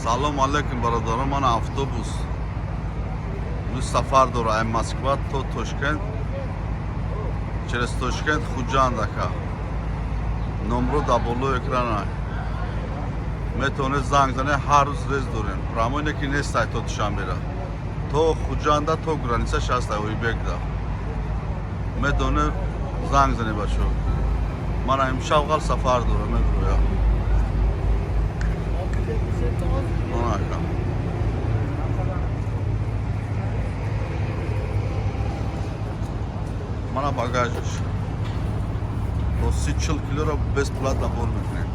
Салом алейкум, бародарон. Ман автобус ду сафар дора, ай Москва то Тошкент, через Тошкент Хуҷанд. Ака, номро дар болои экрана, метавонед занг занед. Ҳар рӯз рейс дорем, прямой не ки нестай, то Душанбера, то Хуҷанда, то граница шастай Ойбекда. Метавонед занг занед, бачо. Мана имшаб ғал сафар дорам, мебироя. Мана, ака, мана багажаш, то 30-40 килоро бесплатно бор мекунем.